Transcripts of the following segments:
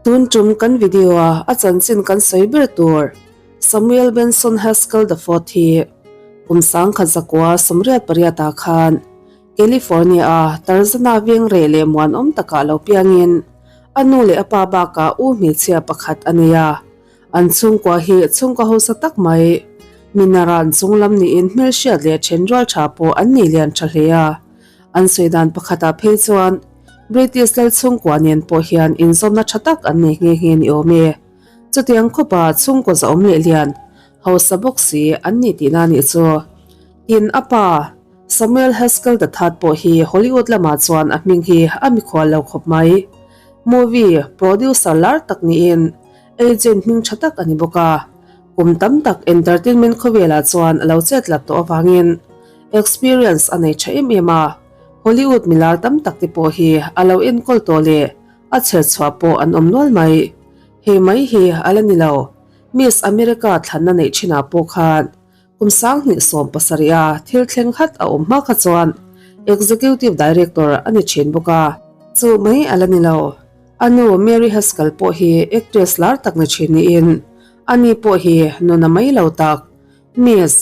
Tun tum kan video a a chanchin kan sawi ber tur Samuel Benson Haskell the Fourth hi kum 1988 ah khan California a Tarzana veng reh leh muanawm takah lo piangin a nu leh a pa bakah u hmeichhia pakhat a nei a. An chhungkua hi chhungkaw hausa tak mai. Minaran chunglam niin hmelhriat leh thenrual tha pawh an nei lian tha hle a. An sawi dan pakhatah phei chuan British lal chhungkua nen pawh hian inzawmna tha tak an nei nghe nghe ni awm e. Chutiang khawpa chhungkaw zahawm leh lian, hausa bawk si an ni tihna nih chu. Tin, a pa Samuel Haskell the Third pawh hi Hollywood lamah chuan a hming hi a mikhual lo khawp mai. Movie producer lar tak niin Agent hming tha tak a ni bawk a, kum tam tak entertainment khawvelah chuan a lo chet lat tawh avangin experience a nei tha em em a, Hollywood milar tam tak te pawh hi a lo enkawl tawh leh a chherchhuah pawh an awm nual mai. Hei mai hi a la ni lo, Miss America thlanna neih thinah pawh khan kum 2017 a thil thleng khat a awm hma kha chuan Executive Director a ni thin bawk a, chu mai a la ni lo. A nu Mary Haskell pawh hi actress lar tak ni thin niin ani pawh hi nuna mai lo tak Miss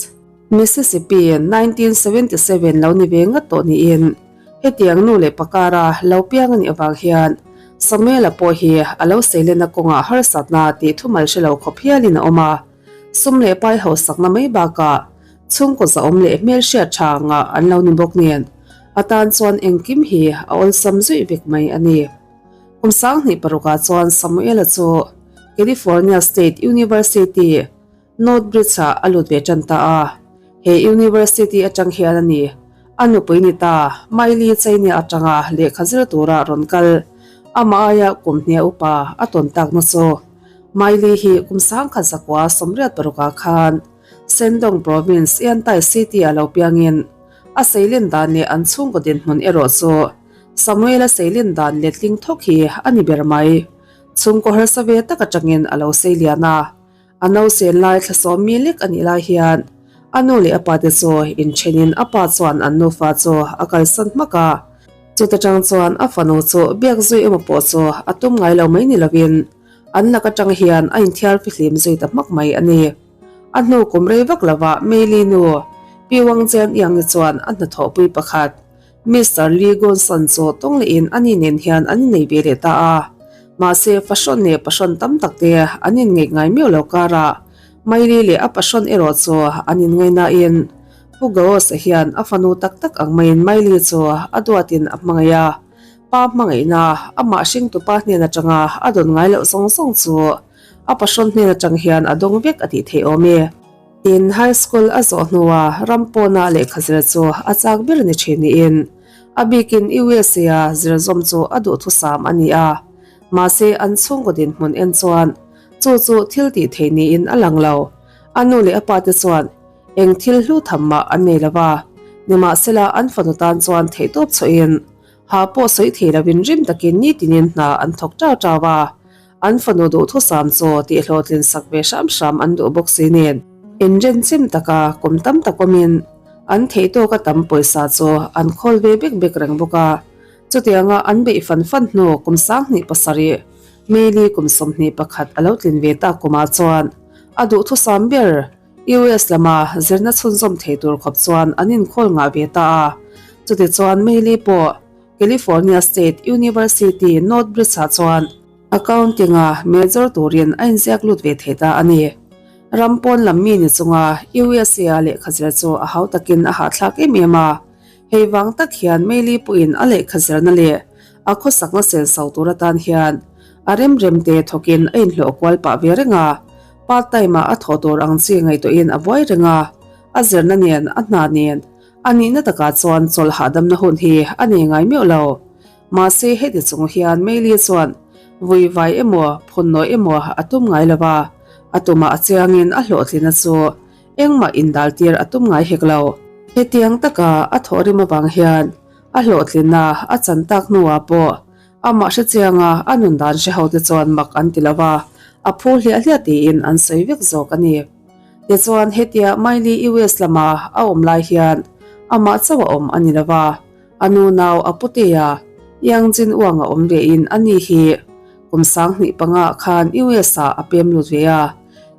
Mississippi 1977 lo ni ve ngat tawh niin hetiang nu leh pakara lo piang a nih avang hian Samuela pawh hi a lo seilenna kawngah harsatna tih thumal hre lo khawp hialin a awm a, sum leh pai hausakna mai bakah chhungkaw zahawm leh hmelhriat tha ngah an lo ni bawk nen a tan chuan engkim hi a awlsam zuih vek mai a ni. Kum 2006 ah chuan Samuela chu California State University, Northridge ah a lut ve tan ta a. He university atang hian a ni a nupui ni ta Miley Chainia atanga lehkha zir tura rawn kal. Amah aia kum hnia upa a tawn takna chu Miley hi kum 1986 ah khan Shandong Province, Yantai City ah lo piangin a seilin dan leh an chhungkaw dinhmun erawh chu Samuela seilin dan letling thawk hi a ni ber mai. Chhungkaw harsa ve tak atangin a lo sei lian a. A nausen lai thlasawm mi lek a nih lai hian a nu leh a pa te chu inthenin a pa chuan an nufa chu a kalsan hmak a. Chuta tang chuan a fanu chu biak zui emaw pawh chu a tum ngai lo mai ni lovin an lak atang hian a inthiar fihlim zui ta hmak mai a ni. A hnu kum rei vak lovah Meili nu Pi Wang Chen Iangi chuan a hnathawhpui pakhat Mister Lee Gonson chu tawng lehin ani nen hian an innei ve leh ta a. Mahse, fahrawn leh pahrawn tam tak te an inngeih ngai miau lo karah Miley leh a pahrawn erawh chu an inngai nain Pu Gaos-a hian a fanu tak tak ang maiin Miley chu a duatin a hmangaih a. Pa hmangaihna amah hringtupa hnen atanga a dawn ngai loh zawng zawng chu a pahrawn hnen atang hian a dawng vek a tih theih awm e. Tin, high school a zawh hnua ram pawna lehkha zir chu a chak ber ni thin niin a bikin USA-a zir zawm chu a duhthusam a ni a. Mahse, an chhungkaw dinhmun en chuan chu chu thil tih theih niin a lang lo. A nu leh a pa te chuan eng thil hlu tham mah an nei lo va, nimahsela an fanu tan chuan theihtawp chhuahin ha pawh sawi thei lovin rim takin nitinin hna an thawk tau tau a. An fanu duhthusam chu tihhlawhtlin sak ve hram hram an duh bawk si nen. Inren chim taka kum tam tak awmin an theih tawka tam pawisa chu an khawl ve bek bek reng bawk a. Chutianga an beih fan fan hnu kum 2007, May-li kum 21 a lo tlin ve tak kumah chuan a duhthusam ber US lama zirna chhunzawm thei tur khawp chuan an inkhawl ngah ve ta a. Chutichuan May-li pawh California State University Northridge-ah chuan Accounting-a major turin a inziak lut ve thei ta a ni. Ram pawn lam mi ni chunga USA-a lehkha zir chu a hau takin a hahthlak em em a. Hei vang tak hian Meili pawhin a lehkha zirna leh a khawsakna senso tur atan hian a remrem te thawkin a inhlawh kual pah ve reng a. Part time-a a thawh tur ang chi ngaihtuahin a buai reng a, a zirna nen a hna nen A nihna takah chuan chawlh hahdamna hun hi a nei ngai meuh lo. Mahse heti chung hian Meili chuan vui vai emaw phun nawi emaw a tum ngai lo va, a tumah a chiangin a hlawhtlina chu engmah indaltir a tum ngai hek lo. Hetiang taka a thawhrim avang hian a hlawhtlina a chan tak hnuah pawh amah hrechianga a nun dan hre hote chuan mak an ti lo va, a phu hliah hliah tiin an sawi vek zawk a ni. Tichuan hetia Miley US lama a awm lai hian amah chauh a awm a ni lova, a nu nau a putea Yang Jin Uang a awm ve in a ni hi. Kum 2005 ah khan US ah a pem lut ve a,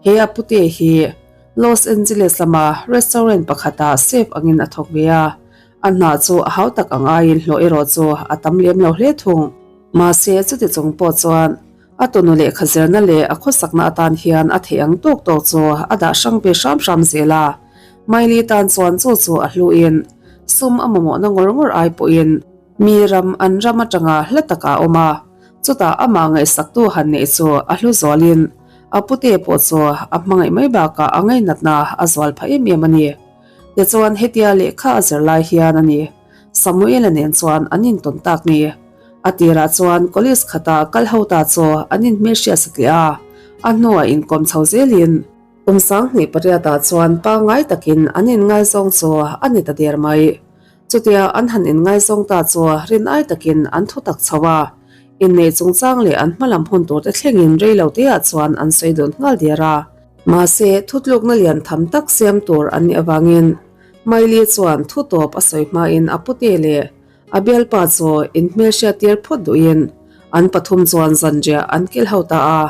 he a pute hi Los Angeles lama restaurant pakhatah chef angin a thawk ve a, a hna chu a hau tak ang aiin hlawh erawh chu a tam lem lo hle thung. Mahse chuti chung pawh chuan a tunu lehkha zirna leh a khawsakna atan hian a theih ang tawk tawk chu a dah hrang ve hram hram zel a, Miley tan chuan chu chu a hluin sum a mamawhna ngawr ngawr ai pawhin Mi ram an ram atanga hla takah a awm a, chutah amah ngaihsaktu han neih chu a hlu zualin a pute pawh chu a hmangaih mai bakah a ngainatna a zual phah em em a ni. Tichuan hetia lehkha a zir lai hian a ni Samuela nen chuan an intawn tak ni. A tirah chuan college khata kal ho ta chu an inhmelhriat satliah a, a hnuah inkawm chho zelin kum 2008 ah chuan pangngai takin an inngaizawng chu a ni ta der mai. Chutia an han inngaizawng ta chu rin ai takin an thu tak chho a, inneih chungchang leh an hmalam hun tur te thlengin rei lo teah chuan an sawi dun nghal der a. Mahse, thutlukna lian tham tak siam tur an nih avangin Miley chuan thu tawp a sawi hmain a pute leh a bialpa chu inhmelhriat tir phawt duhin an pathum chuan zanriah an kil ho ta a.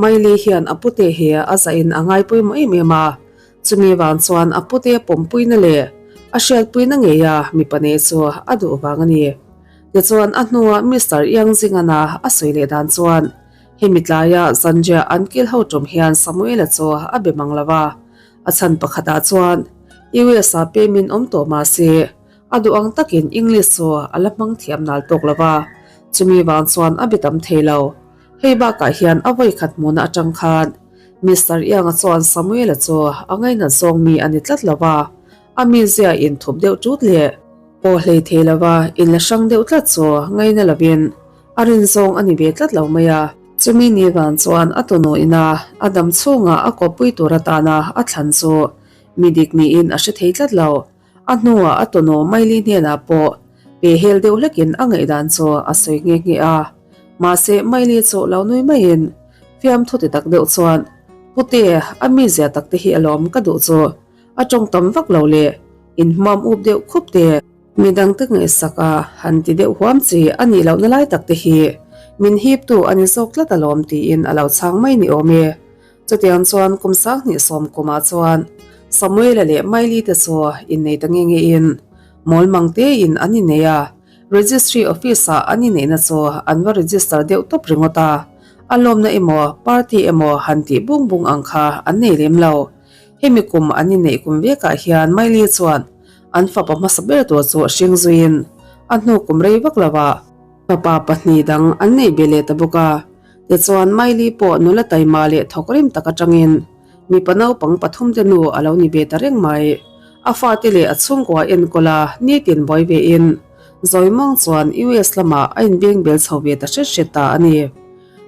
Miley hian a pute hi a zahin a ngai pawimawh em em a, Chumi vang chuan a pute pawmpuina leh a hriatpuina ngeia mipa nei chu a duh vang a ni. Tichuan a hnua Mister Yang Zingana a sawi leh dan chuan hemi tlaia zanriah an kil ho tum hian Samuela chu a be mang lo va, a chhan pakhatah chuan US ah pemin awm tawh mah se a duh ang takin English chu a la hmang thiam nal tawk lo va, chumi vang chuan a be tam thei lo. Hei bakah hian a vawikhat hmuhna atang khan Mister Ianga chuan Samuela chu a ngainat zawng mi a ni tlat lo va, a mizia inthup deuh tut leh pawh hlei thei lo va inla hrang deuh tlat chu ngaina lovin a rin zawng a ni ve tlat lo mai a. Chumi ni van chuan a tunu ina a dam chhungah a kawppui tur atana a thlan chu mi dik niin a hre thei tlat lo. A hnuah a tunu Miley hnenah pawh pehhel deuh hlekin a ngaihdan chu a sawi nghe nghe a. Mahse Miley chu lo nui maiin fiamthu ti tak deuh chuan, Pute, a mizia tak te hi alawm ka duh chu, a tawng tam vak lo leh inhmuam up deuh khup te, midang te ngaihsak a han ti deuh huam chi a nih lohna lai tak te hi min hiptu a ni zawk tlat alawm tiin a lo chhang mai ni awm e. Chutiang chuan kum 2010 kumah chuan Samuela leh Miley te chu innei ta nge nge in mawlmang tein an innei a, Registry Office ah an inneihna chu an va register deuh tawp ringawt a, a lawmna emaw party emaw han tih bung bung ang kha an nei lem lo. Hemi kum an inneih kum vekah hian Miley chuan an fapa hmasa ber tur chu hring zuiin a hnu kum rei vak lovah fapa pahnih dang an neih be leh ta bawk a. Tichuan Miley pawh nula taima leh thawk rim tak atangin mipa naupang pathum te nu a lo ni ve ta reng mai. A fate leh a chhungkua enkawl a nitin buai ve in Zawimawng chuan US lamah a inbeng bel chho ve ta hret hret ta a ni.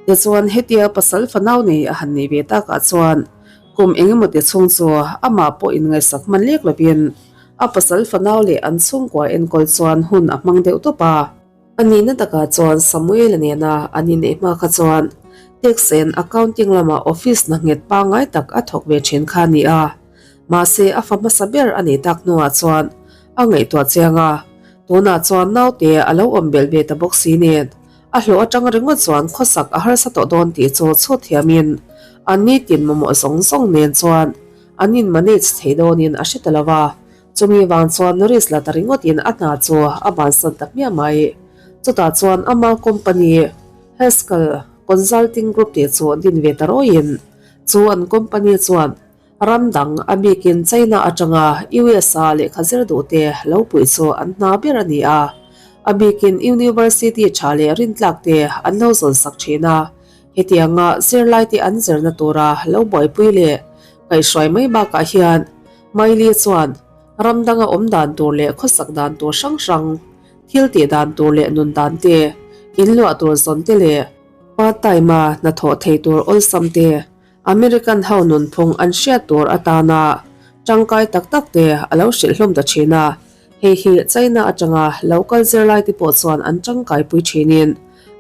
Tichuan hetia pasal fanau nei a han neih ve takah chuan kum engemaw ti chhung chu amah pawh inngaihsak hman lek lovin a pasal fanau leh an chhungkua enkawl chuan hun a hmang deuh tawp a. A nihna takah chuan Samuel-a nena an inneih hma kha chuan Tax and Accounting lama office hna nghet pangngai tak a thawk ve thin kha a ni a. Mahse a fa hmasa ber a nih tak hnuah chuan a ngaihtuah chiang a, tunah chuan naute a lo awm belh ve ta bawk si nen a hlawh atang ringawt chuan khawsak a harsa tawh dawn tih chu chhut thiamin an nitin mamawh zawng zawng nen chuan an in manage thei dawnin a hre ta lo va. Chumi vang chuan Norris la ta ringawtin a hna chu a bansan ta hmiah mai. Chutah chuan ama company Haskell Consulting Group tih chu din ve ta rawiin chu an company chuan ram dang a bikin China atanga US a lehkha zir duhte lo puih chu an hna ber a ni a. A bikin university tha leh rintlak te an lo zawn sak thin a. Hetianga zirlaite an zirna tura lo buaipui leh kaihhruai mai bakah hian Miley chuan ram danga awm dan tur leh khawsak dan tur hrang hrang, thil tih dan tur leh nun dan te, in luah tur zawn te leh part time-a hnathawh thei tur awlsam te, American ho nunphung an hriat tur atana tangkai tak tak te a lo hrilh hlawm ta thin a. Hei hi China atanga lo kal zirlai te pawh chuan an tangkaipui thinin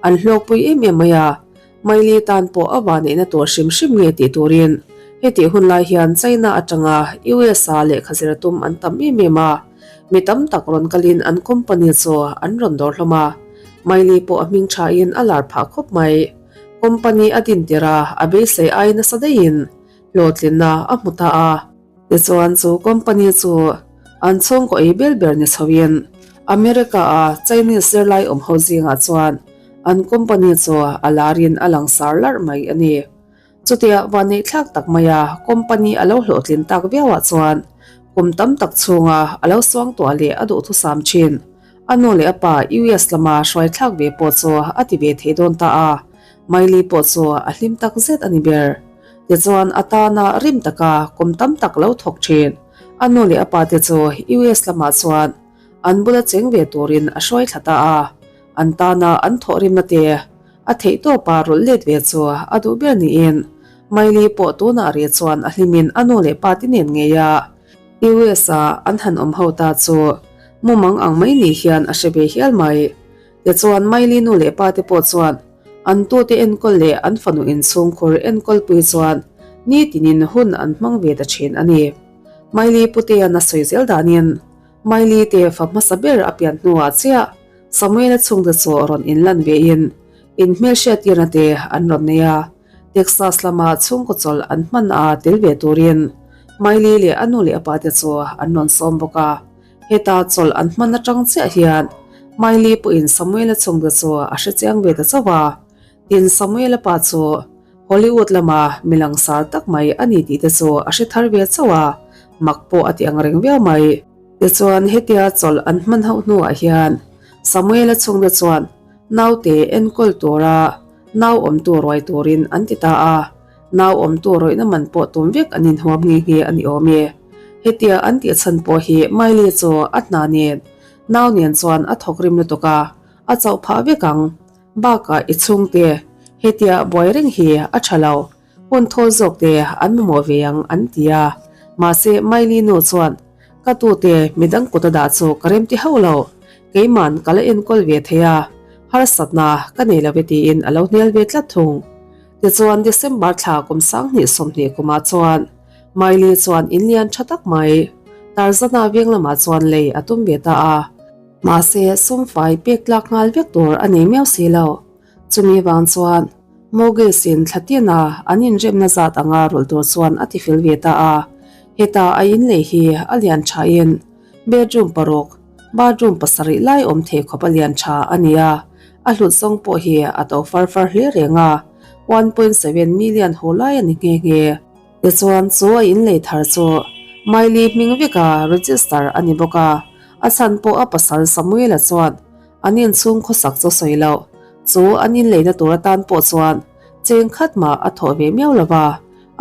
an hlawkpui em em mai a. Miley tan pawh a vanneihna tur hrim hrim nge tih turin hetih hun lai hian China atanga USA lehkha zir tum an tam em em a, mi tam tak rawn kalin an company chu an rawn dawr hlawm a. Miley pawh a hming thain a lar phah khawp mai. Company a din tirh a, a beisei ai nasa daihin hlawhtlinna a hmu ta a. Tichuan chu company chu an chhungkaw ei bel ber ni chhoin America-a Chinese zirlai awm ho zingah chuan an company chu a larin a langsar larh mai a ni. Chutia vanneihthlak tak maia company a lo hlawhtlin tak viauah chuan kum tam tak chhunga a lo suangtuah leh a duhthusam thin. A nu leh a pa US lama hruaithlak ve pawh chu a ti ve thei dawn ta a, Miley pawh chu a hlim tak zet a ni ber. Tichuan a tana rim taka kum tam tak lo thawk thin a nu leh a pa te chu US lamah chuan an bula cheng ve turin a hruai thla ta a, an tana an thawhrimna te a theihtawpa rawlh let ve chu a duh ber niin Miley pawh tunah rih chuan a hlimin a nu leh pa te nen ngei a US a an han awm ho ta chu mumang ang mai ni hian a hre ve hial mai. Tichuan Miley nu leh pa te pawh chuan an tute enkawl leh an fanu inchhungkhur enkawlpui chuan nitinin hun an hmang ve ta thin a ni. Miley putea na sawi zel danin Miley te fa hmasa ber a pian hnuah chiah Samuela chhungte chu rawn inlan vein inhmelhriattirna te an rawn nei a. Texas lama chhungkaw chawlh an hman a tel ve turin Miley leh a nu leh a pa te chu an rawn sawm bawk a. Heta chawlh an hman atang chiah hian Miley pawhin Samuela chhungte chu a hre chiang ve ta chauh a. Tin, Samuela pa chu Hollywood lama mi langsar tak mai a ni tih te chu a hre thar ve chauh a, mak pawh a ti ang reng viau mai. Tichuan, hetia chawlh an hman hauh hnuah hian Samuela chhungte chuan naute enkawl tura nau awmtu ruai turin an ti ta a, nau awmtu rawihna man pawh tum vek an inhuam nghe nghe a ni awm e. Hetia an tih chhan pawh hi Miley chu a hna nen nau nen chuan a thawk rim lutuk a, a chauh phah vek ang. Bakah i chhungte hetia buai reng hi a tha lo, hun thawl zawk te an mamawh ve ang an ti a. Mahse Miley nu chuan Ka tute midang kut a dah chu ka remti hauh lo, keiman ka la enkawl ve thei a, harsatna ka nei lo ve tiin a lo hnial ve tlat thung. Tichuan December thla kum 2020 kumah chuan Miley chuan inlian tha tak mai Tarzana veng lamah chuan lei a tum ve ta a. Mahse sumfai pek tlak nghal vek tur a nei miau si lo. Chumi vang chuan Mortgage in thla tin a an inremna zat anga rawlh tur chuan a tifel ve ta a. Heta a inlei hi a lian tha in bedroom paruk, bathroom pasarih lai awm thei khawp a lian tha a ni a, a hlut zawng pawh hi a to far far hle reng a, 1.7 million hu lai a ni nghe nghe. Tichuan chu a inlei thar chu Miley hming veka register a ni bawk a, a chhan pawh a pasal Samuel-a chuan an inchhung khawsak chu sawi loh chu an inleina tur atan pawh chuan cheng khat mah a thawh ve miau lo va,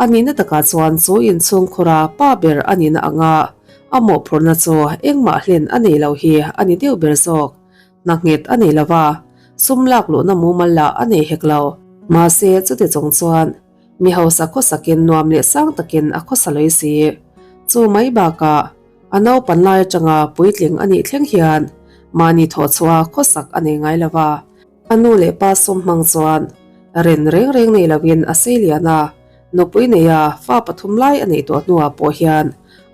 a nihna takah chuan chu inchhung khura pa ber a nihna anga a mawhphurhna chu engmah hlen a nei lo hi a ni deuh ber zawk. Hna nghet a nei lo va, sum lak luhna mumal lah a nei hek lo. Mahse chuti chung chuan Mi hausa khawsakin nuam leh sang takin a khawsa lei si. Chu mai bakah a naupan lai atanga puitling a nih thleng hian mahni thawhchhuah khawsak a nei ngai lo va. A nu leh pa sum hmang chuan ren reng reng nei loin a sei lian a, nupui neia fa pathum lai a neih tawh hnuah pawh hian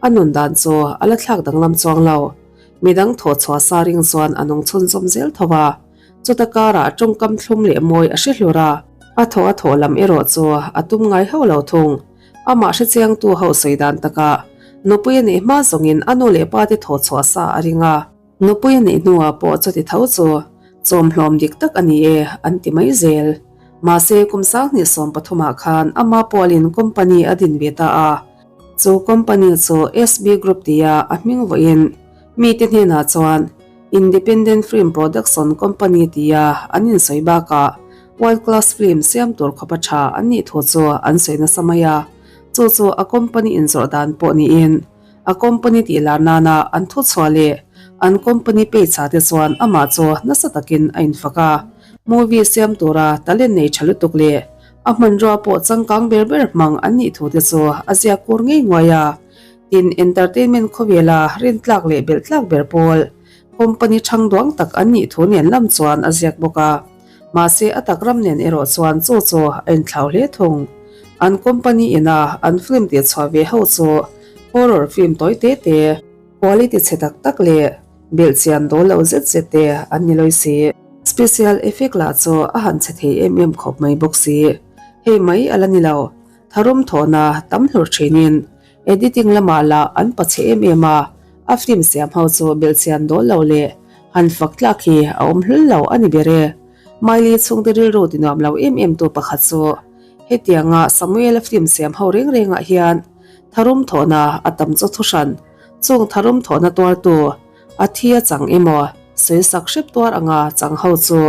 a nun dan chu a la thlak danglam chuang lo. Midang thawhchhuah sa ring chuan a nung chhunzawm zel tho a. Chuta karah tawngkam thlum leh mawi a hre hlur a, a thaw a thawh lam erawh chu a tum ngai hauh lo thung. Amah hrechiangtu ho sawi dan takah nupui a neih hma zawngin a nu leh pa te thaw chhuah sa a ring a, nupui a neih hnuah pawh chuti tho chu chawmhlawm dik tak a ni e an ti mai zel. Mahse kum 2013 ah khan ama pawlin company a din ve ta a, chu company chu SB Group tia a hming vawiin mite hnenah chuan Independent Film Production Company tia an insawi bakah world class film siam tur khawpa tha an nih thu chu an sawi nasa mai a, chu chu a company inzawrh dan pawh niin a company tih lar nana an thuchhuah leh an company page ah te chuan amah chu nasa takin a infak a, movie siam tura talent nei tha lutuk leh a hmanrua pawh changkang ber ber hmang an nih thu te chu a ziak kur ngei nguai a. Tin, entertainment khawvela rintlak leh belhtlak ber pawl company thang duang tak an nih thu nen lam chuan a ziak bawk a. Mahse, a tak ram nen erawh chuan chaw chaw a inthlau hle thung. An company ina an film tih chhuah ve ho chu horror film tawi te te, quality chhe tak tak leh belhchian dawl lo zet zet te an ni lawi si. Special effect lah chu a han chhe thei em em khawp mai bawk si. Hei mai a la ni lo, tharum thawhna tam hlur thinin editing lamah lah an pachhe em em a, a film siam ho chu belhchian dawl lo leh han fak tlak hi a awm hlul lo a ni ber e. Miley chhungte rilru ti nuam lo em em tu pakhat chu hetianga Samuel-a film siam ho reng rengah hian tharum thawhna a tam chu thuhran chung tharum thawhna tuartu A thi a chang emaw? Sawisak hrep tuar anga chang ho chu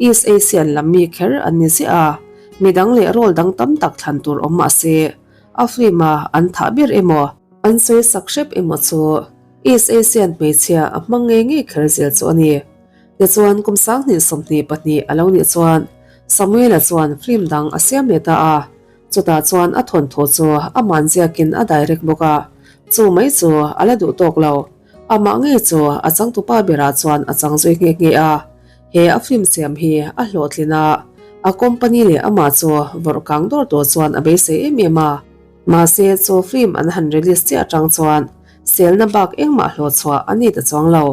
East Asian lam mi kher an ni ziah a, midang leh role dang tam tak thlan tur awm mah se, a film a an thah ber emaw, an sawisak hrep emaw chu East Asian hmeichhia a hmang ngei ngei kher zel chu a ni. Tichuan kum 2022 a lo nih chuan Samuel-a chuan film dang a siam leh ta a, Chutah chuan a thawnthu chu a man ziakin a direct bawk a, chu mai chu a la duh tawk lo. Amah ngei chu a changtupa berah chuan a chang zui nghe nghe a. He a film siam hi a hlawhtlin a, a company leh amah chu vawrh kang dawr tur chuan a beisei em em a. Mahse chu film an han release chiah atang chuan selna bak engmah hlawhchhuah a ni ta chuang lo.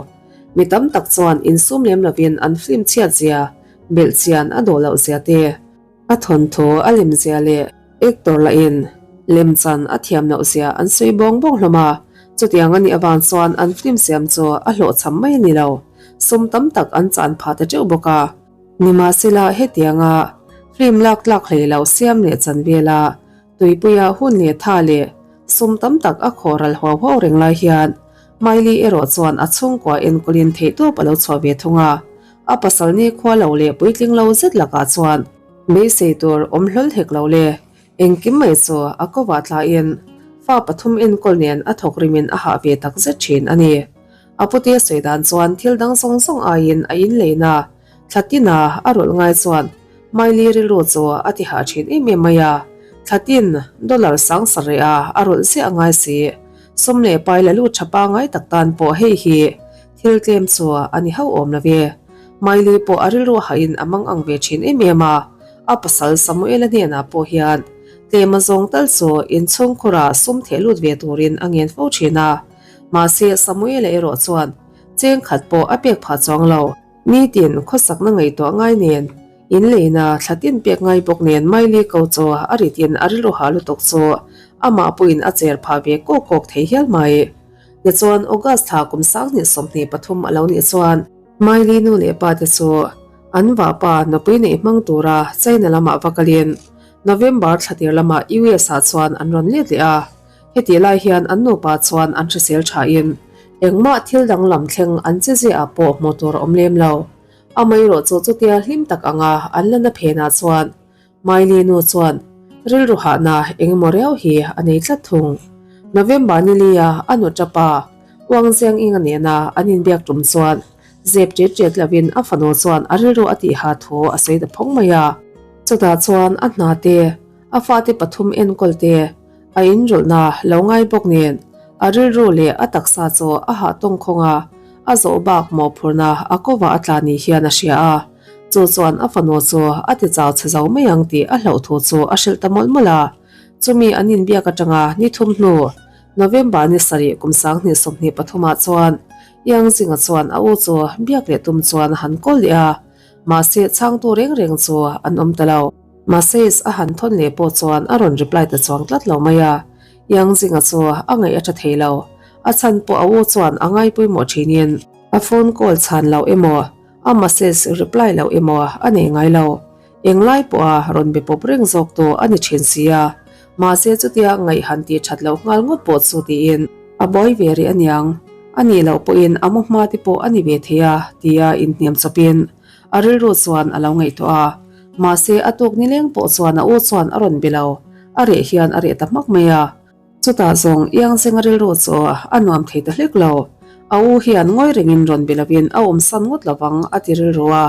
Mi tam tak chuan insum lem lovin an film chhiat zia, belhchian a dawh loh zia te, A thawnthu a lem zia leh actor lahin lemchan a thiam loh zia an sawi bawng bawng hlawm a, chutiang a nih avang chuan an film siam chu a hlawhchham mai a ni lo, sum tam tak an chan phah ta teuh bawk a. Nimahsela hetianga film lak tlak hlei loh siam leh chan vela tuipuia hun leh tha leh sum tam tak a khawh ral huau huau reng lai hian Miley erawh chuan a chhungkua enkawlin theihtawp a lo chhuah ve thung a. A pasal ni khua lo leh puitling lo zet lakah chuan beisei tur awm hlawl hek lo le, engkim mai chu a kovah tlain fa pathum enkawl nen a thawk rimin a hah ve tak zet thin a ni. A pute sawi dan chuan thil dang zawng zawng aiin a inleina thla tina a rawlh ngai chuan Miley rilru chu a ti hah thin em em mai a, thla tin dollar sang sarih a a rawlh ziah ngai si. Sum leh pai la lut tha pangai tak tan pawh hei hi Thil tlem chu a ni hauh awm lo ve. Miley pawh a rilru hahin a mang ang ve thin em em a, a pasal Samuel-a hnenah pawh hian tlem a zawng tal chu inchhungkhura sum theh lut ve turin a ngen fo thin a. Mahse Samuel-a erawh chuan cheng khat pawh a pek phah chuang lo. Nitin khawsakna ngaihtuah ngai nen, inleina thla tin pek ngai bawk nen Miley ko chu a ritin a rilru hah lutuk chu amah pawhin a cher phah ve kawk kawk thei hial mai. Tichuan, August thla kum 2023 a lo nih chuan Miley nu leh pa te chu an vahpa nupui neih hmang tura China lamah va kalin November thla tir lamah US ah chuan an rawn let leh a. Hetih lai hian an nupa chuan an hrisel thain engmah thil danglam thleng an che ziah pawh hmuh tur a awm lem lo. Amaherawh chu chutia hlim tak anga an la na phenah chuan Miley nu chuan rilru hahna engemaw riau hi a nei tlat thung. November ni lia a nu tapa Wang Jiangying-a nena an inbiak tum chuan zep ṭet ṭet lovin a fanu chuan a rilru a tihha thu a sawi ta phawng mai a. Chutah chuan a hna te, a fate pathum enkawl te, a inrawlhna lo ngai bawk nen a rilru leh a taksa chu a hah tawng khawng a, a zawh bak mawhphurhna a kovah a tla ni hian a hria a. Chu chuan a fanu chu a ti chau chhe zo mai ang tih a hlauh thu chu a hrilh ta mawlh mawlh a. Chumi an inbiak atanga ni thum hnu, November ni sarih kum 2023 ah chuan Yang Zinga chuan a u chu biak leh tum chuan a han kawl leh a, mahse chhangtu reng reng chu an awm ta lo. Message a han thawn leh pawh chuan a rawn reply ta chuang tlat lo mai a, Yang Zinga chu a ngaih a tha thei lo. A chhan pawh a u chuan a ngai pawimawh thinin a phone call chhan loh emaw A message reply loh emaw a nei ngai lo. Englai pawha rawn be pawp reng zawk tu a ni thin si a. Mahse chutia ngaih han tih that loh nghal ngawt pawh chu tiin a buai ve rih aniang. A nih loh pawhin a mu hma te pawh a ni ve thei a tia inhniam chawpin a rilru chuan a lo ngaihtuah a. Mahse a tuk nileng pawh chuan a u chuan a rawn be lo. A reh hian a reh ta hmak mai a. Chutah zawng Iangzenga rilru chu a nuam thei ta hlek lo. A u hian ngawi rengin rawn be lovin a awmsan ngawt lovang a ti rilru a.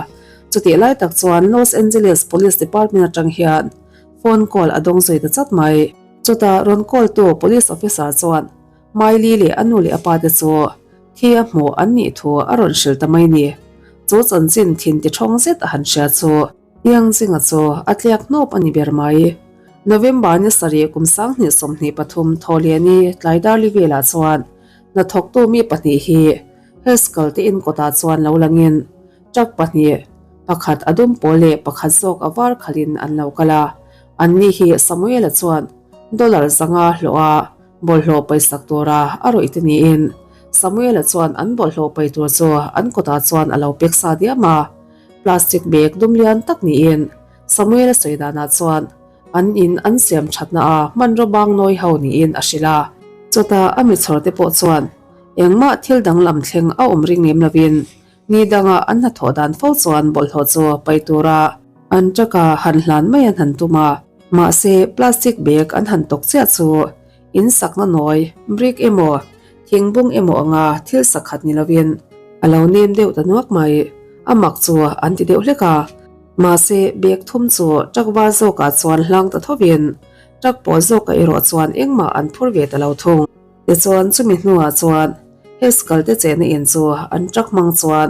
Chutih lai tak chuan Los Angeles Police Department atang hian phone call a dawng zui ta chat mai. Chutah rawn call tu police officer chuan Miley leh a nu leh a pa te chu thi a hmuh an nih thu a rawn hrilh ta mai ni. Chu chanchin thin ti thawng zet a han hria chu. Iangzinga chu a tliak hnawp a ni ber mai. November ni sarih kum 2023 Thawhlehni tlai darli velah chuan hnathawktu mi pahnih hi Haskell te in kawtah chuan lo langin truck pahnih. Pakhat a dum pawl leh pakhat zawk a var khalhin an lo kal a. Anni hi Samuela chuan dollar 500 hlawh a bawlhhlawh paisak tura a rawih te niin Samuela chuan an bawlhhlawh pai tur chu an kawtah chuan a lo pek sa diam a. Plastic bag dum lian tak niin Samuela sawi danah chuan an in an siam thatna a hmanraw bang nawi ho niin a hrilh a. Chutah a mi chhawr te pawh chuan engmah thil danglam thleng a awm ring lem lovin Ni danga an hnathawh dan fo chuan bawlhhlawh chu pai tura an truck a han hlan mai an han tum a, mahse plastic bag an han tawk chiah chu in sakna nawi, brick emaw, thingbung emaw anga thil sakhat ni lovin a lo nem deuh ta nuak mai. A mak chu an ti deuh hlek a, mahse bag thum chu truck var zawkah chuan hlang ta thovin truck pawl zawkah erawh chuan engmah an phur ve ta lo thung. Tichuan chumi hnuah chuan Heskal te chehna in chu an truck hmang chuan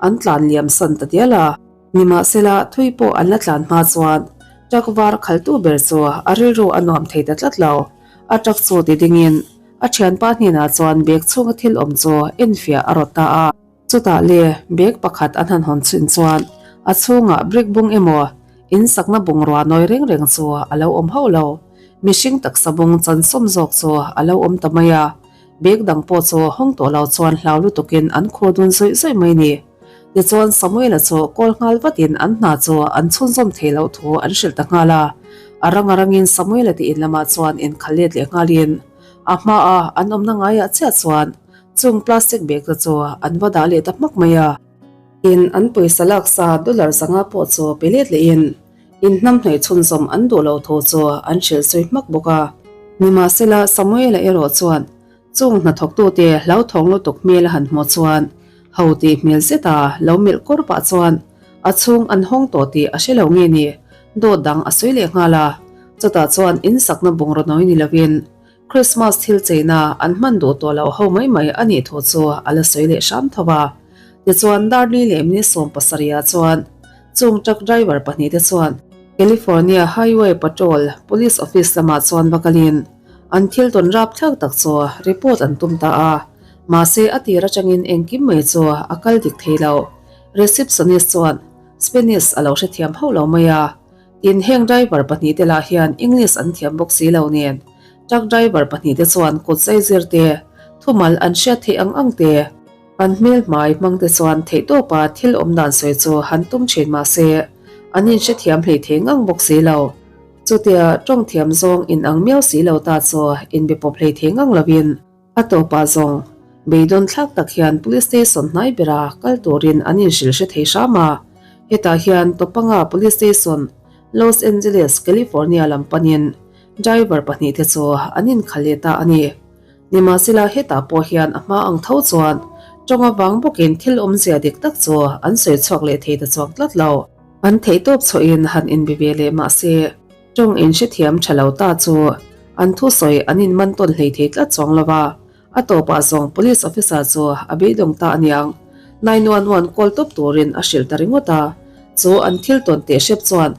an tlan liam san ta dial a. Nimahsela thui pawh an la tlan hma chuan truck var khaltu ber chu a rilru a nuam thei ta tlat lo. A truck chu ti dingin a thianpa hnenah chuan bag chhunga thil awm chu enfiah a rawt ta a. Chutah le bag pakhat an han hawn chhin chuan a chhungah brick bung emaw in sakna bungrua nawi reng reng chu a lo awm hauh lo. Mihring taksa bung chansawm zawk chu a lo awm ta mai a. Bag dang pawh chu hawng tawh lo chuan hlau lutukin an khur dun zawih zawih mai ni. Tichuan Samuela chu kawl nghal vatin an hna chu an chhunzawm thei loh thu an hrilh ta nghal a. A rang a rangin Samuela te in lamah chuan inkhal let leh nghalin a hmaa an awmna ngaiah chiah chuan chung plastic bag te chu an va dah leh ta hmak mai a. Tin, an pawisa laksa dollar 500 pawh chu pe let lehin In hnamhnawih chhunzawm an duh loh thu chu an hrilh sawi hmak bawk a. Nimahsela, Samuela erawh chuan chung hnathawktute hlauthawng lutuk hmel a han hmuh chuan ho tih hmel zeta lo melh kawr pah chuan a chhung an hawng tawh tih a hre lo nge ni, dawt dang a sawi leh nghal a. Chutah chuan in sakna bungraw nawi ni lovin Christmas thil cheina an hman duh tawh loh ho mai mai a nih thu chu a la sawi leh hram tho a. Tichuan, Darley leh Mini 70 ah chuan Chung truck driver pahnihte chuan California Highway Patrol Police Office lamah chuan va kalin an thil tawn rapthlak tak chu report an tum ta a, mahse a tir atangin engkim mai chu a kal dik thei lo. Receptionist chuan Spanish a lo hrethiam hauh lo mai a, tin heng driver pahnihte lah hian English an thiam bawk si lo nen truck driver pahnihte chuan kut zaizir te, thumal an hriat theih ang ang te, An hmel hmai hmang te chuan theihtawpa thil awm dan sawi chu han tum thin mah se, an inhrethiam hlei thei ngang bawk si lo. Chutia tawng thiam zawng in ang miau si lo ta chu inbe pawp hlei thei ngang lovin a tawpah zawng beidawn thlak tak hian Police Station hnai bera kal turin an inhrilh hre thei hram a. Hetah hian Topanga Police Station, Los Angeles, California lam panin driver pahnihte chu an inkhal leh ta a ni. Nimahsela hetah pawh hian a hma ang tho chuan tawng avang bawkin thil awmzia dik tak chu an sawi chhuak leh thei ta chuang tlat lo. An theihtawp chhuahin han inbe ve leh mahse tawng inhrethiam tha lo ta chu an thusawi an inman tawn hlei thei tlat chuang lo va, a tawpah zawng police officer chu a beidawng ta aniang 911 call tawp turin a hrilh ta ringawt a, chu an thil tawn teh hrep chuan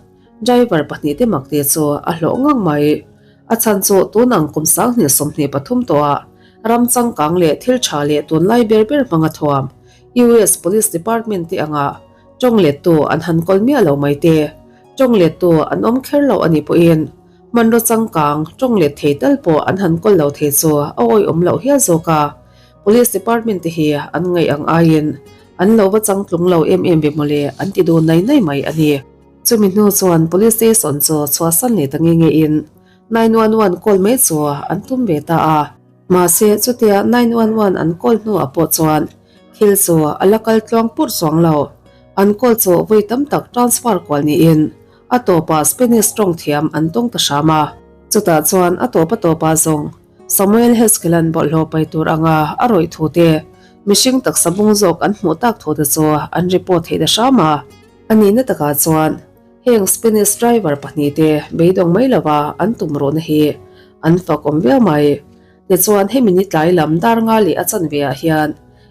Driver pahnihte mak te chu a hlawh ngang mai. A chhan chu tun ang kum 2023 tawhah ram changkang leh thil tha leh tunlai ber ber hmanga thuam US Police Department te anga tawng lettu an han kawl miah lo mai te, tawng lettu an awm kher lo a nih pawhin hmanraw changkang tawng let thei tal pawh an han kawl lo thei chu a awihawm loh hial zawk a. Police Department te hi an ngaih ang aiin an lo va changtlung lo em em ve mawle an ti dun nai nai mai a ni. Chumi hnu chuan Police Station chu chhuahsan leh ta nge nge in 911 call mai chu an tum ve ta a. Mahse chutia 911 an call hnuah pawh chuan thil chu a la kal tluang purh chuang lo. An call chu vawi tam tak transfer kual niin a tawpah Spanish tawng thiam an tawng ta hram a. Chutah chuan a tawp a tawpah zawng Samuel Heskelan bawlhhlawh pai tur anga a rawih thu te, mihring taksa bung zawk an hmuh tak thu te chu an report theih ta hram a. A nihna takah chuan heng Spanish driver pahnihte beidawng mai lova an tum ruhna hi an fak awm viau mai. Tichuan hemi ni tlai lam dar nga leh a chanve ah hian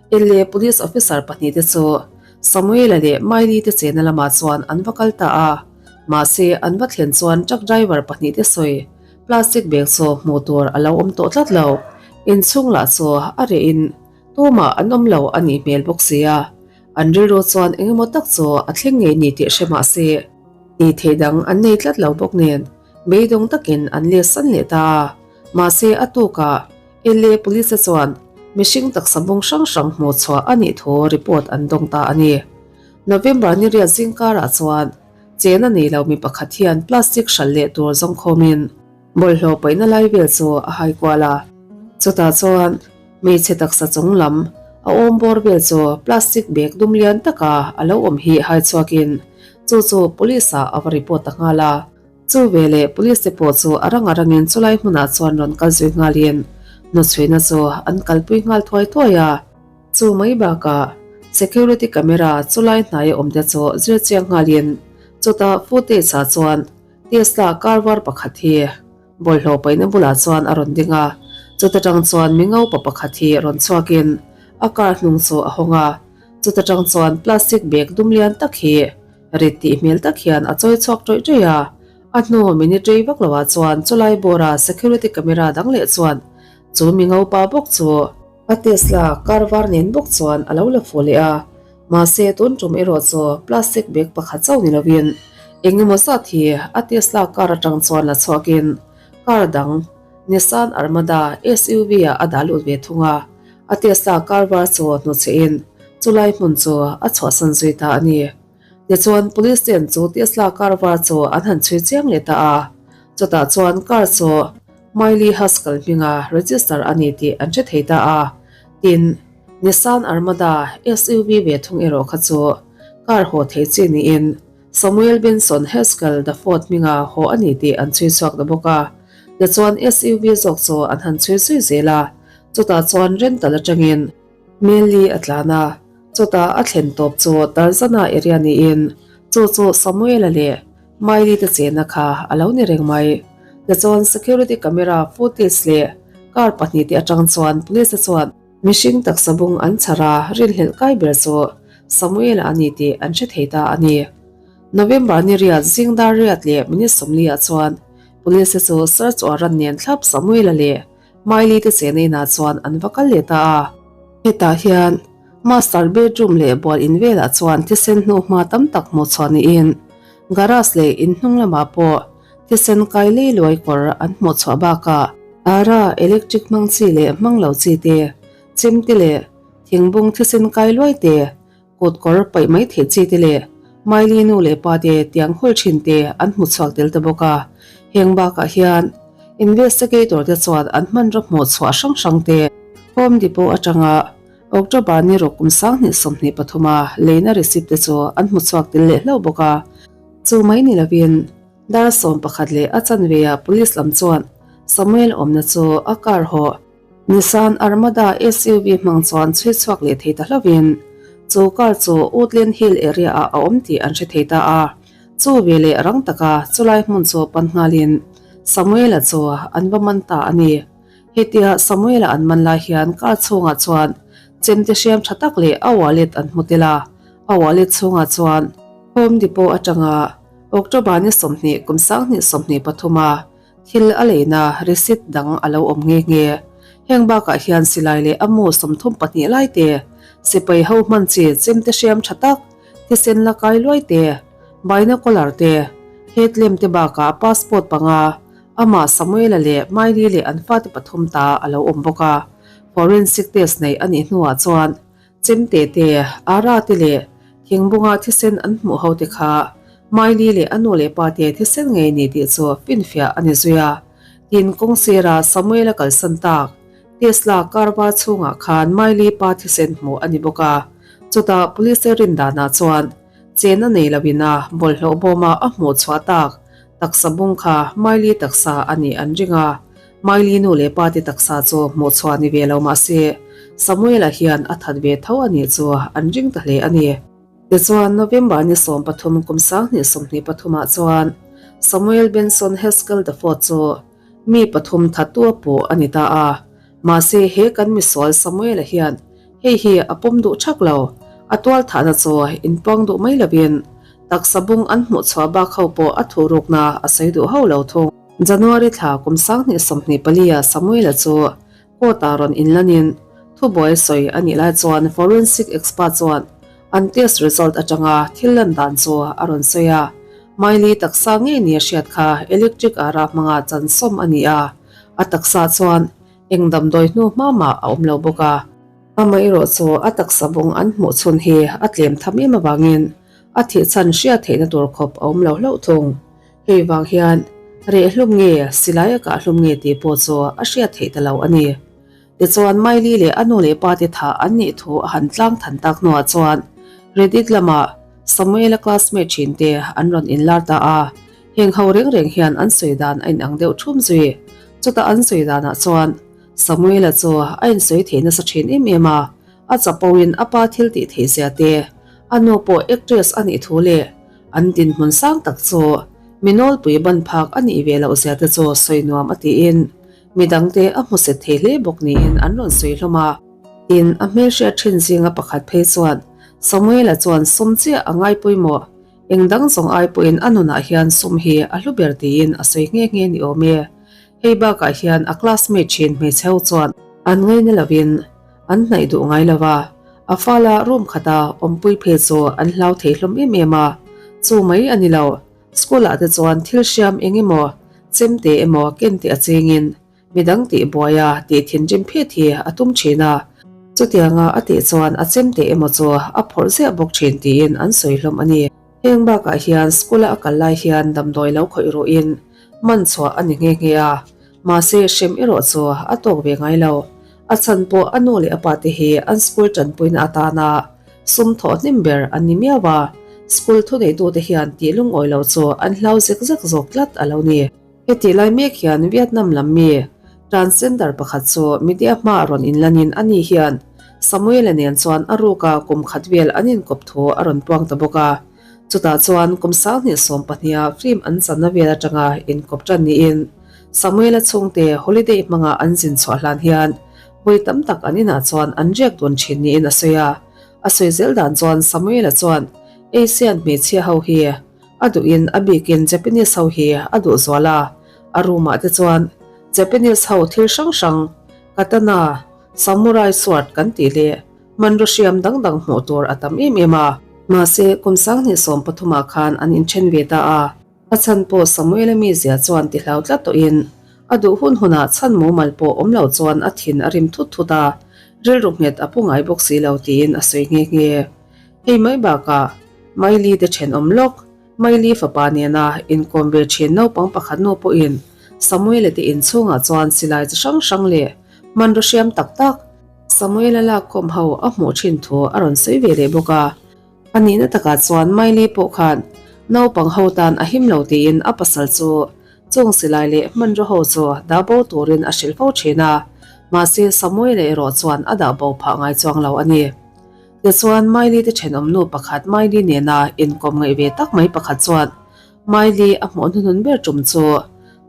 LA police officer pahnihte chu Samuela leh Miley te chena lamah chuan an va kal ta a. Mahse an va thlen chuan truck driver pahnihte sawi plastic bag chu hmuh tur a lo awm tawh tlat lo. Inchhung lah chu a reh in tumah an awm lo a nih hmel bawk si a. An rilru chuan engemaw tak chu a thleng ngei ni tih hre mah se, tih theih dang an nei tlat lo bawk nen beidawng takin an let san leh ta a. Mahse a tukah LA Police chuan mihring taksa bung hrang hrang hmuh chhuah a nih thu report an dawng ta a ni. November ni riat zingkarah chuan chena nei lo mi pakhat hian plastic hralh leh tur zawngkhawmin bawlhhlawh paihna lai vel chu a hai kual a. Chutah chuan hmeichhe taksa chung lam a awm bawr vel chu plastic bag dum lian taka a lo awm hi hai chhuakin chu chu police ah a va report ta nghal a. Chu veleh police te pawh chu a rang a rangin chulai hmunah chuan rawn kal zui nghalin hnuchhuina chu an kalpui nghal thuai thuai a. Chu mai bakah security camera chulai hnaia awm te chu zir chiang nghalin chutah footage ah chuan Tesla car var pakhat hi bawlhhlawh paihna bulah chuan a rawn ding a, chuta tang chuan mi ngaupa pakhat hi rawn chhuakin a car hnung chu a hawng a, chuta tang chuan plastic bag dum lian tak hi rit tih hmel tak hian a chawi chhuak ṭawih ṭawih a, a hnu minute rei vak loah chuan chulai bawra security camera dang leh chuan chu mi ngaupa bawk chu a Tesla car var nen bawk chuan a lo la fuh leh a, mahse tun tum erawh chu plastic bag pakhat chauh ni lovin eng emaw zat hi a Tesla car atang chuan la chhuakin car dang Nissan Armada SUV ah a dah lut ve thung a, a Tesla car var chu hnuchhehin chulai hmun chu a chhuahsan zui ta a ni. Tichuan police ten chu Tesla car var chu an han chhui chiang leh ta a, chutah chuan car chu Miley Haskell hminga register a ni tih an hre thei ta a, tin, Nissan Armada SUV ve thung erawh kha chu car haw thei chi niin Samuel Benson Haskell the Fourth hminga haw a ni tih an chhui chhuak ta bawk a. Tichuan SUV zawk chu an han chhui zui zel a, chutah chuan rental atangin Meli a tlan a, chutah a thlen tawp chu Tarzana area niin chu chu Samuel-a leh Miley te chenna kha a lo ni reng mai. Tichuan security camera footage leh car pahnihte atang chuan police te chuan mihring taksa bung an chhar a, rinhlelh kai ber chu Samuel-a a ni tih an hre thei ta a ni. November ni riat zingdar riat leh minute 40 ah chuan police te chu search warrant nen thlap Samuel-a leh Miley te chena inah chuan an va kal leh ta a. Hetah hian master bedroom leh bual in velah chuan thisen hnuhma tam tak hmuh chhuah niin garage leh in hnung lamah pawh thisen kai lei luai kawr an hmuh chhuah bakah ara electric hmang chi leh hmang lo chi te, chemte leh thingbung thisen kai luai te, Kut kawr paih mai theih chi te leh Miley nu leh pa te tiang hul thin te an hmu chhuak tel ta bawk a. Heng bakah hian investigator te chuan an hmanraw hmuh chhuah hrang hrang te Home Depot atanga October ni ruk kum 2023 a leina receipt te chu an hmu chhuak tel leh hlauh bawk a. Chu mai ni lovin dar 11 leh a chanve ah police lam chuan Samuel awmna chu a car haw Nissan Armada SUV hmang chuan chhui chhuak leh thei ta hlauhin chu car chu Woodland Hill area ah a awm tih an hre thei ta a. Chu veleh rang taka chulai hmun chu pan nghalin Samuel-a chu an va man ta a ni. Hetia Samuel-a an man lai hian car chhungah chuan chemte hriam tha tak leh a wallet an hmu tel a. A wallet chhungah chuan Home Depot atanga October ni 20 kum 2023 a Thil a leina receipt dang a lo awm nghe nghe. Heng bakah hian silai leh a mu 32 lai te, sipai ho hman chi chemte hriam tha tak, thisen la kai luai te, binocular te, headlamp te bakah passport panga, amah Samuela leh Miley leh an fate pathum ta a lo awm bawk a. Forensic test neih a nih hnuah chuan Chemte te, Ara te leh thingbunga thisen an hmuh ho te kha Miley leh a nu leh pa te thisen ngei ni tih chu finfiah a ni zui a. Tin, kawng sira Samuel a kalsan tak Tesla car var chhungah khan Miley pa thisen hmuh a ni bawk a. Chutah police rin danah chuan chen a nei loin a bawlhhlawh bawma a hmuh chhuah tak taksa bung kha Miley taksa a nih an ring a. Miley nu leh pa te taksa chu hmuh chhuah ni ve lo mah se, Samuel-a hian a that ve tho a nih chu an ring ta hle a ni. Tichuan, November ni 13 kum 2023 ah chuan Samuel Benson Haskell Dafoe chu mi pathum thattu a puh a ni ta a. Mahse, he kan misual Samuel-a hian hei hi a pawm duh thak lo. A tual thahna chu inpuang duh mai lovin taksa bung an hmuh chhuah bak ho pawh a thuhrukna a sawi duh ho lo thung. January thla kum 2024 ah Samuel-a chu court-ah rawn inlanin thubuai sawi a nih lai chuan forensic expert chuan. An test result atanga thil lan dan chu a rawn sawi a, Miley taksa ngei nia hriat kha electric ara hmanga chan sawm a ni a, a taksa chuan eng damdawi hnu hma mah a awm lo bawk a. Amaherawh chu a taksa bung an hmuh chhun hi a tlem tham em avangin a thih chhan hriat theihna tur khawp a awm lo hlauh thung. Hei vang hian reh hlum nge silai a kah hlum nge tih pawh chu a hriat theih ta lo a ni. Tichuan Miley leh a nu leh pa te thah an nih thu a han tlang than tak hnuah chuan Reddit lamah Samuel-a classmate thin te an rawn inlar ta a, heng ho reng reng hian an sawi dan a inang deuh thum zui. Chutah an sawi danah chuan Samuel-a chu a insawi thei nasa thin em em a, a chapoin a pa thil tih theih zia te, a nu pawh actress a nih thu leh an dinhmun sang tak chu mi nawlpui ban phak a nih ve loh zia te chu sawi nuam a tiin Midangte a hmuset thei hle bawk niin an rawn sawi hlawm a. Tin, a hmelhriat thin zinga pakhat phei chuan Samuela chuan sum chiah a ngai pawimawh, eng dang zawng ai pawhin a nunah hian sum hi a hlu ber tiin a sawi nghe nghe ni awm e. Hei bakah hian a classmate thin hmeichhe ho chuan an ngaina lovin an hnaih duh ngai lo va, a fala room khata awmpui phei chu an hlau thei hlawm em em a, chu mai a ni lo. School ah te chuan thil hriam eng emaw, chemte emaw ken teh a chengin midang tih buai a tih thinrim phet hi a tum thin a, chutianga a tih chuan a chemte emaw chu a phawrh ziah bawk thin tiin an sawi hlawm a ni. Heng bakah hian school a a kal lai hian damdawi lo khawih ruhin man chhuah a ni nghe nghe a, mahse hrem erawh chu a tawk ve ngai lo. A chhan pawh a nu leh a pa te hi an school tanpuina atana sum thawh hnem ber an ni miau a, school thuneitute hian tih lungawi lo chu an hlau zek zek zawk tlat a lo ni. Hetih lai mek hian Vietnam lam mi transgender pakhat chu media hma rawn inlanin a ni hian Samuel-a nen chuan a ruka kum khat vel an inkawp thu a rawn puang ta bawk a. Chutah chuan kum 2020-a film an channa vel atanga inkawp tan niin Samuel-a chhungte holiday hmanga an zin chhuah hlan hian vawi tam tak an inah chuan an riak dun thin niin a sawi a. A sawi zel dan chuan Samuel-a chuan Asian hmeichhia ho hi a duhin a bikin Japanese ho hi a duh zual a, a room ah te chuan Japanese ho thil hrang hrang katana, samurai sword kan tih leh Hmanraw hriam dang dang hmuh tur a tam em em a. Mahse, kum 2013 ah khan an inthen ve ta a. A chhan pawh Samuel-a mizia chuan ti hlau tlat tawhin a duh hun hunah chhan mumal pawh awm lo chuan a thin a rim thut thut a, rilru nghet a pu ngai bawk si lo tiin a sawi nghe nghe. Hei mai bakah Miley te thenawm lawk, Miley fapa nena inkawm ve thin naupang pakhat nu pawhin Samuel-a te inchhungah chuan silai chi hrang hrang leh hmanraw hriam tak tak, Samuel-a lakkhawm ho a hmuh thin thu a rawn sawi ve leh bawk a. A nihna takah chuan Miley pawh khan naupang ho tan a him lo tiin a pasal chu chung silai leh hmanraw ho chu dah bo turin a hrilh fo thin a, mahse Samuel-a erawh chuan a dah bo phah ngai chuang lo a ni. Tichuan Miley te thenawmnu pakhat Miley nena inkawm ngaih ve tak mai pakhat chuan Miley a hmuh hnuhnun ber tum chu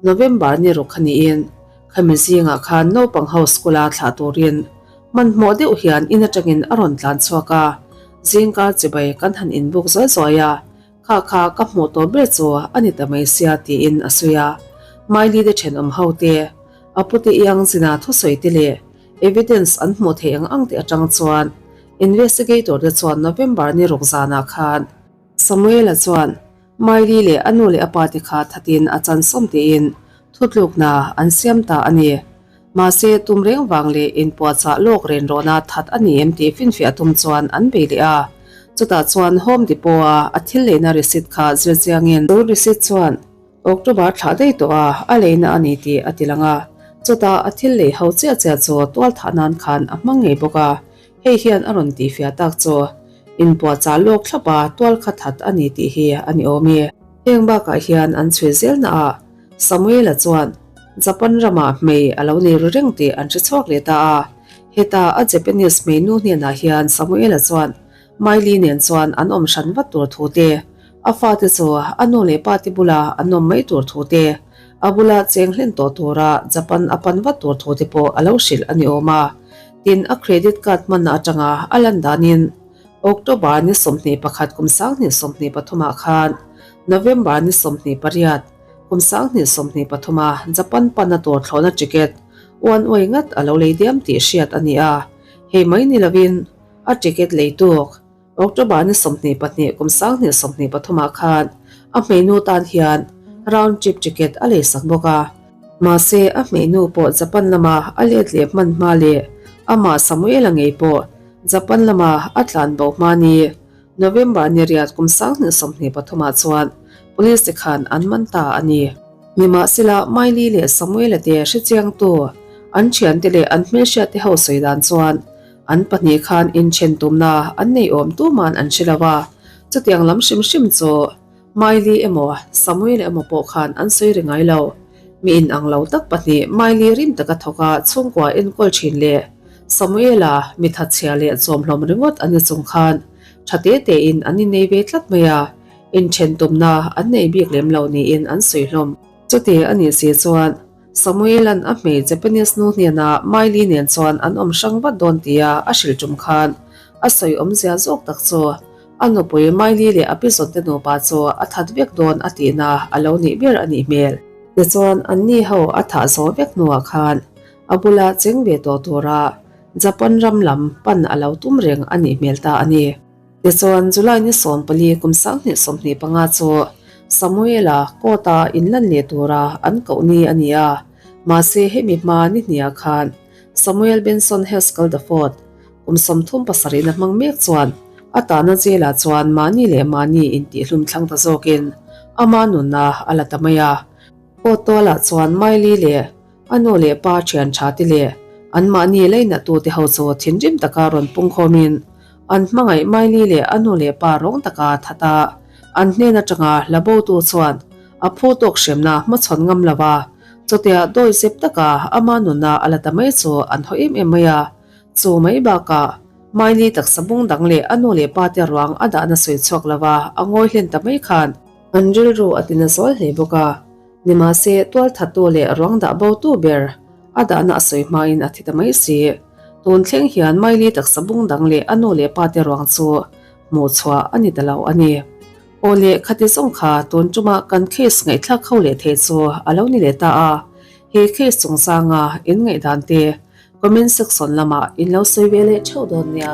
November ni ruk kha niin Khami zingah khan naupang ho school a thlah turin hmanhmawh deuh hian in atangin a rawn tlan chhuak a, zingkar chibai kan han inbuk zuai zuai a, kha kha ka hmuh tawh ber chu a ni ta mai sia tiin a sawi a. Miley te thenawm ho te, a pute iang zina thusawi te leh evidence an hmuh theih ang ang te atang chuan investigator te chuan November ni ruk zanah khan Samuel-a chuan Miley leh a nu leh a pa te kha thatin a chan sawm tiin thutlukna an siam ta a ni. Mahse, tum reng vang leh inpuahchah lawk ren rawhna that a ni em tih finfiah tum chuan an bei leh a. Chutah chuan Home Depot-a a thil leina receipt kha zir chiangin, chu receipt chuan October thlah daih tawh a a leina a ni tih a ti lang a. Chutah a thil lei ho chiah chiah chu tualthah nan khan a hmang ngei bawk a. Hei hian a rawn tihfiah tak chu inpuahchah lawk thlap a tual kha that a ni tih hi a ni awm e. Heng bakah hian an chhui zelna ah Samuel-a chuan Japan ramah hmei a lo nei ru reng tih an hre chhuak leh ta a. Heta a Japanese hmei nu hnenah hian Samuel-a chuan Miley nen chuan an awm hran vat tur thu te, a fate chu a nu leh pa te bula an awm mai tur thu te, a bula cheng hlen tawh tura Japan a pan vat tur thu te pawh a lo hrilh a ni awm a. Tin, a credit card hmanna atanga a lan danin October ni 21 kum 2023 ah khan November ni 28 kum 2023 a Japan pana tur thlawhna ticket one way ngat a lo lei diam tih hriat a ni a, hei mai ni lovin a ticket lei tuk. October ni 22 kum 2023 ah khan a hmeinu tan hian round trip ticket a leisak bawk a. Mahse a hmeinu pawh Japan lama a let leh hman hma leh amah Samuel-a ngei pawh Japan lama a tlan bo hma ni November ni riat kum 2023 ah chuan police te khan an man ta a ni. Nimahsela Miley leh Samuel-a te hrechiangtu an thiante leh an hmelhriatte ho sawi dan chuan An pahnih khan inthen tumna an nei awm tuman an hre lo a, chutiang lam hrim hrim chu Miley emaw Samuel emaw pawh khan an sawi ri ngai lo. Mi inang lo tak pahnih Miley rim taka thawka chhungkua enkawl thin leh Samuela mi thatchhia leh chawmhlawm ringawt an ni chung khan tha te tein an innei ve tlat mai a, inthen tumna an nei bik lem lo niin an sawi hlawm. Chuti a nih si chuan Samuela'n a hmei Japanese nu hnenah Miley nen chuan an awm hrang vat dawn tia a hrilh tum khan a sawi awmzia zawk tak chu a nupui Miley leh a pizawnte nupa chu a that vek dawn a tihna a lo nih ber a nih hmel. Tichuan anni ho a thah zawh vek hnuah khan a bula cheng ve tawh tura Japan ram lam pan a lo tum reng a nih hmel ta a ni. Tichuan, July ni 14 kum 2025 chu Samuela court-a inlan leh tura an koh ni a ni a, mahse hemi hma ni hniah khan Samuel Benson Haskell the Fourth kum 37 na hmang mek chuan a tahna jail-ah chuan mahni leh mahni intihhlum thlang ta zawkin ama nunna a la ta mai a. Court tualah chuan Miley leh A nu leh pa thian tha te leh anmahni leinatute ho chu thinrim taka rawn pungkhawmin an hmangaih Miley leh a nu leh pa rawng taka that a, an hnen atanga hla botu chuan a phu tawk hremna hmachhawn ngam lo a, chutia dawi zep taka ama nunna a la ta mai chu an haw em em mai a, chu mai bakah Miley taksa bung dang leh a nu leh pa te ruang a dahna sawi chhuak lo a, a ngawi hlen ta mai khan an rilru a tina zual hle bawk a. Nimahse, tualthattu leh ruang dah botu ber a dahna a sawi hmain a thi ta mai si. Tun thleng hian Miley taksa bung dang leh a nu leh pa te ruang chu hmuh chhuah a ni ta lo a ni. Aw leh khati zawng kha tun ṭuma kan case ngaihthlak ho leh thei chu a lo ni leh ta a. He case chungchanga in ngaihdan te comment section lamah in lo sawi ve leh ṭheuh dawn nia.